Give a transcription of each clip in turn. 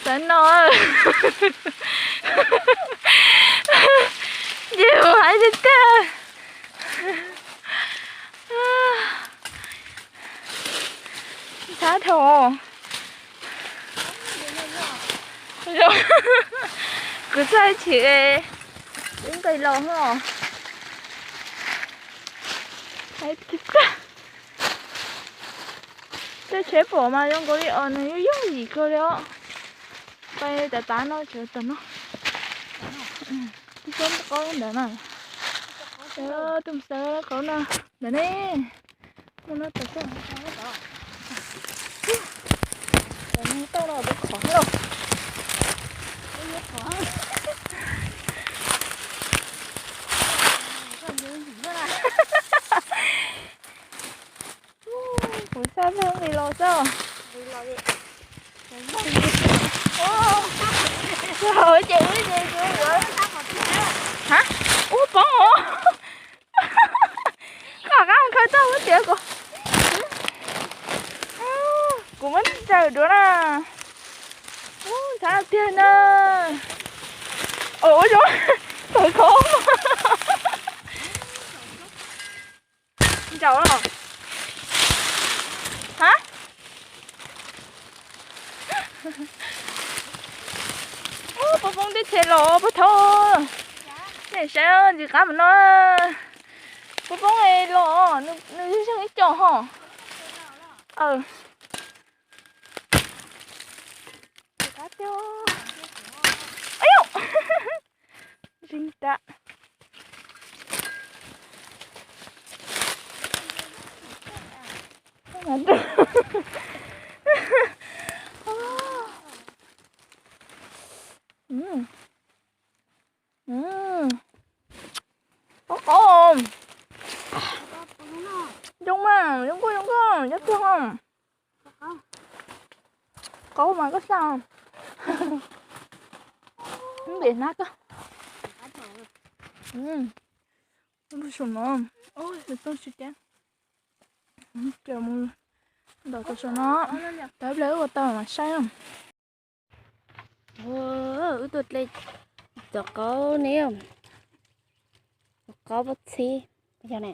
Xav no, ces mus hais tiag tiag. Ntxhab dhau. Kuv txhaj chim, wb nqis los ho. Tej tsheb pom mas zoo nkaus li os, nws yooj yooj yim kawg li os. Pais tav tav no tseem tom no. Tus qaub ntawd na. Tus xav qaub no ntawd ne. Mus no tom toj. Tom no toj no tus qhov no. Kuv xav pheej nqis los xwb. Ces wb ces, ha, ub poob os. Qhov qab mus khaws tau ub tiav kuv, kuv muab ntsaws duav na. Ub ntxhab tiag na. Ua zoo, tawm khov ntsaum los. Ha, ub poob poob teb chaws los pub thaub. Nej saib ntxim qab mus no. Poob poob los, nws zeeg ib co ho. Aw, qaub qaub. Zoo mas, zoo nkauj zoo nkauj, nyob kiag os. Qaub mas koj xav, npem hnab koj. Mus saum no, tus tooj tsis cab. Mus ntom tau saum no, tawm plaws wb ua tau mas saib. Wb tuaj dle cov qaub ne, cov qaub pob txhib, yog ne.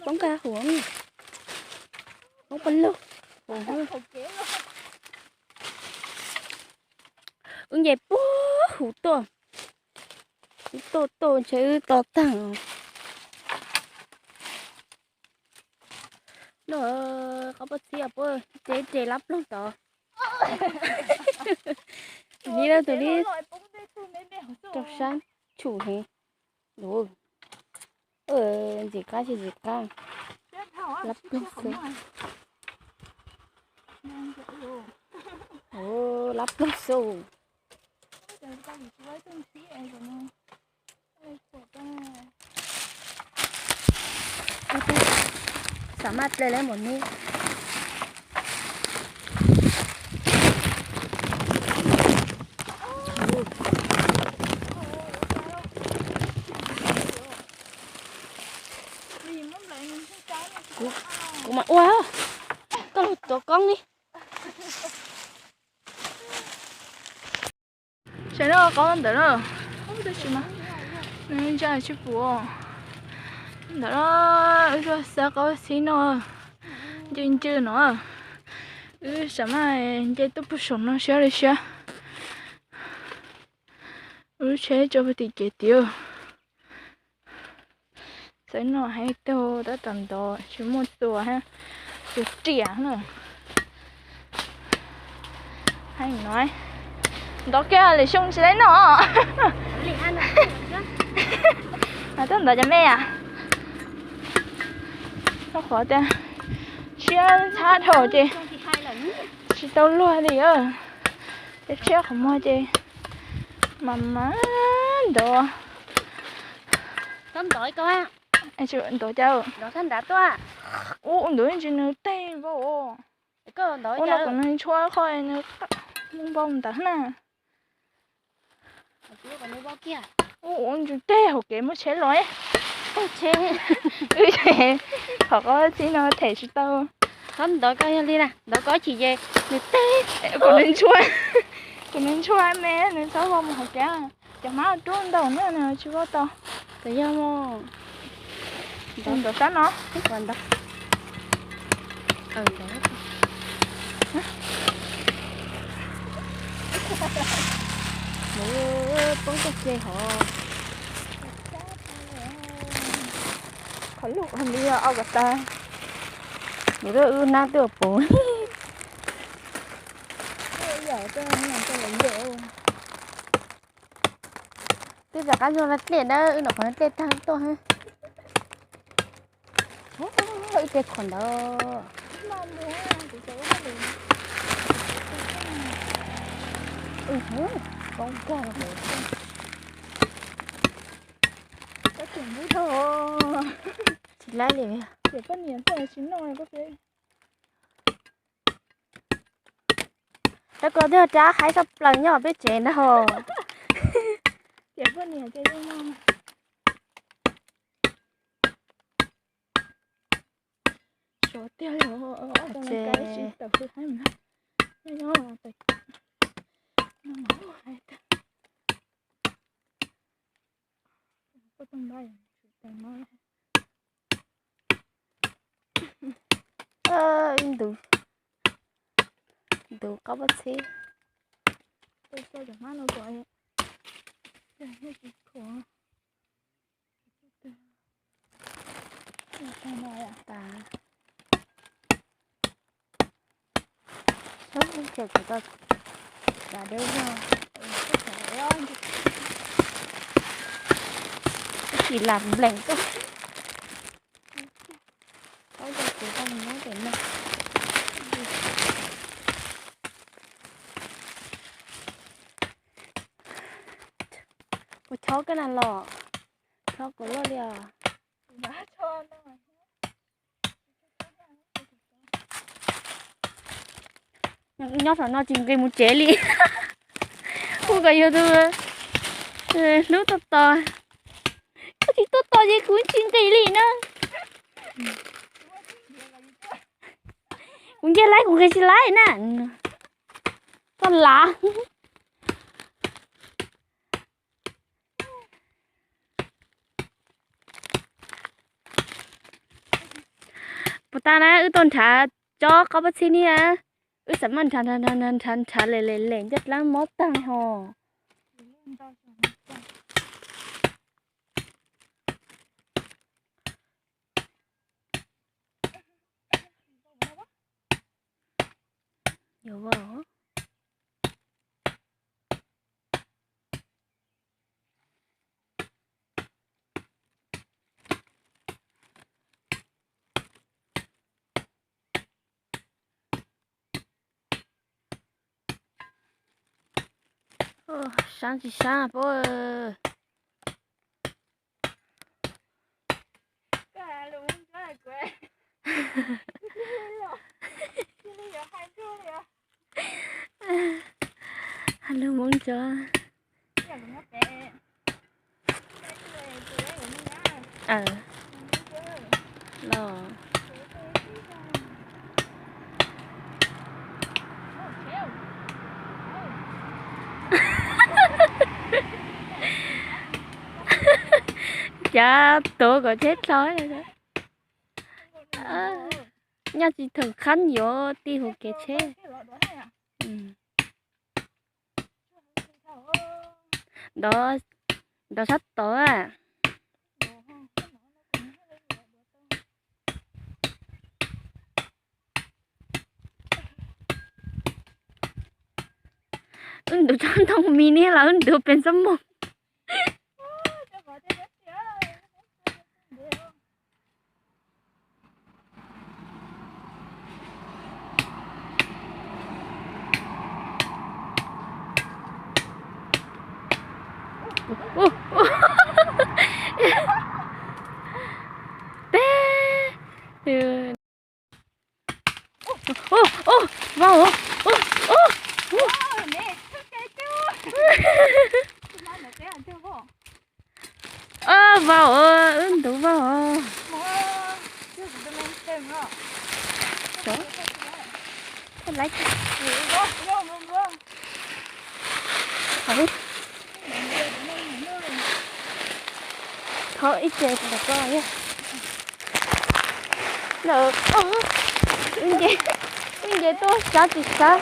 Poob kag huv, poob poob lug. Wb nce puag huv tuaj, wb tuaj tuaj ntshe wb to taag. No, qaub pob txhib puab ces ces lab ploog tod. Tus li, tus li rau sab tshum heev. Ntxim qab tsis ntxim qab, lab ploog xwb. Lab ploog xwb. Xav maj ple lawm mus ne. Kuv mam ua, koj lug tuav koob li. Saib no qaub ntawd na, tab sis mas nws ntsa tsis pum ntawd na. Wb tuaj xav qaub txhib no, ncw ncw no. Wb xav maj nce tuaj puag saum no siab li siab. Wb tsheb tso puag tim kev tiag. Txawm no hais tias tab tom ntov tsis muaj txuas, txuas riam na. Hais no, ntov kiag lwm xyoo tsis tau noj. Mas tuaj ntov cov me a. Rau qhov tias siab ntxhab dhau ces tsis tau luag li. Ces tshiab qhov muag ces mam mam ntov. Ntov cas? Ub, ntov ntsis nws teg npau. Ua no kom nws ntshuab qhov nws npau ntawd na. Ub, ua ntsis teg hauv kev muab tsheb los. Qhov qaub txhib no them tsis tau. Txhob ntov koj yog li na, ntov koj chim ces nws teg. Kuv nws ntshua, kuv nws ntshua me, nws txhob vau mus hauv kev. Cov hmab rub ntau na, nws tsis vau tau. Puas yog mog? Ntov sab no. Ntov. Mus poob txoj kev hov. Qhov lub qhov li au kos tas. Mus lub ub nab twb puv. Twb rov qab ntog dlej na, wb nov qhov dlej tag tuaj. Ib ce khuam ntawd. Koob kag. Tsis laib li. Rau koj twb rab haib sab plaws nyob peb tsev ntag hos. Ib ntus, ntus qaub pob txhib. Tsis lam nplees tuaj. Kuv chob koj na los, chob kuv luaj li os. Nyob saum no tsis nqis mus tsev li. Kuv kom yog tus hlub tuaj tos, koj tsis tuaj tos ces kuv tsis nqis li na. Kuv nce laib kuv nqis tsis laib na. Koj lav. Puas tas na wb tuaj nrhav tsob qaub pob txhib ni. Wb xav muab nrhav nrhav nrhav nrhav nrhav lem lem lem ncaj dlaab mob taag hos. Saab tsis saab puab. Hais lus Hmoob Ntsuab. Los. Cav tuav kom tsheb dlhau. Nyaj tsis theem qhab yuav ti hauv kev tsheb. Nrov sab tod. Wb ntuav tsob ntoo mis niag los wb ntuav pes txob moog. Peb. Vau, vau, wb ntuav vau. Lawv thov ib ce ntawm ko yog. Lawv, wb nce tuaj sab tsis sab.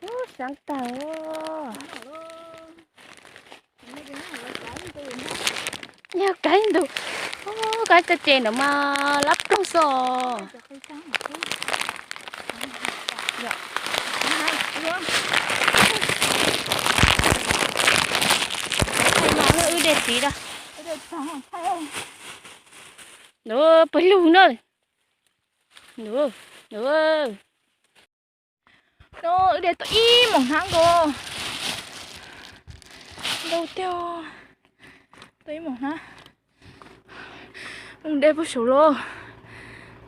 Ub, sab tag. Yog kav ntug, kav tag ces ntawd mas lab ploog xwb. Wb de txiv da. Ntuv pawg lug na. Ntuv, ntuv. No wb de tau ib moos hnab nkaus. Ntau tiag. Tau ib moos hnab. Mus de puag saud los.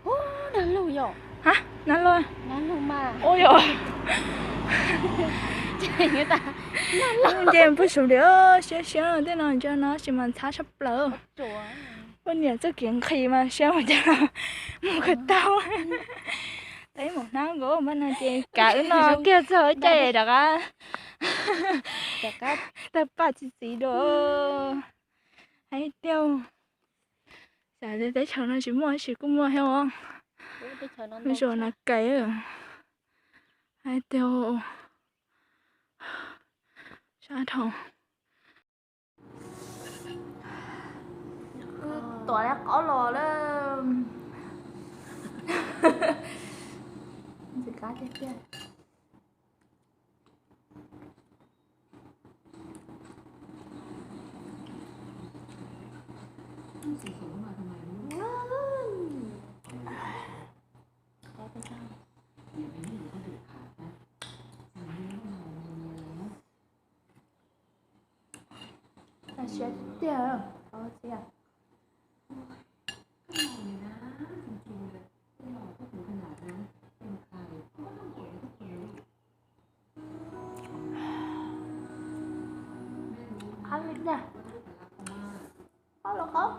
Ub, nag lug yom. Ha, nag lug. Nag lug mas. Ub yom. Nce puag saud li siab siab tej no ntsa no tsis mas ntxhab tshaj plaws. Ua niam txoj kev nqhis mas siab mus cas los mus kawg tau. Tau ib moos hnab nkaus mas no ces kav wb no kiag txog caij rov qab. Tawg paj txi txiv dua. Hais tiag, xav tias teb chaws no tsis muaj tab sis kuj muaj thiab os. Lub zos Nas Kais. Hais tiag, sab dhau. Wb tuam dab qaub los lawm. Ntxim qab tiag tiag. Siab tiag, siab. Qab li dag, qab los qab.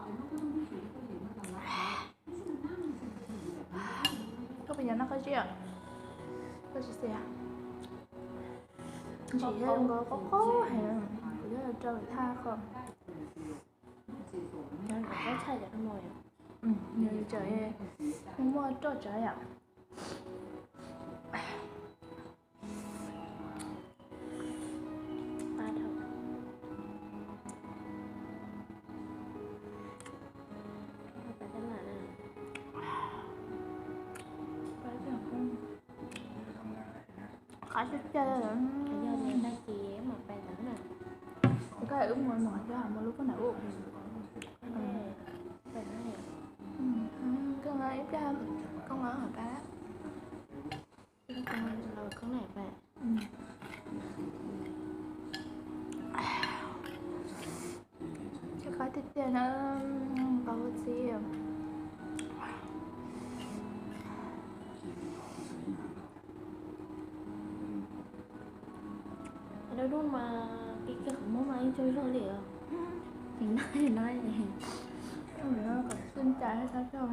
Koj puas nyiam noj qab zib? Koj tsis xav? Ntsim thiab zoo nkaus qab qab heev, kuv yuav rau thaj qhov. Nws tseem muaj roj tsav yom. Qab tiag tiag. Yog tias ntag ces mam pais ntawd na. Koj wb mus mus coj mus lub koj na ub. Koj ib pliag koj mus hauv pab. Los koj na pais. Siab qab tiag tiag na, qab ua txiv. Lub hnub mas kev kiag qhov muag mas yeej tsaug zog li os. Tsis noj li no. Kom xwb cas sab tog.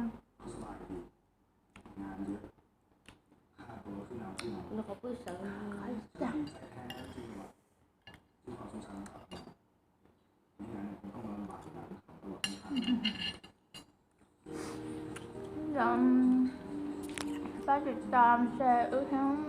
Los qhov pw sawv. Pab tis tas se wb thiab.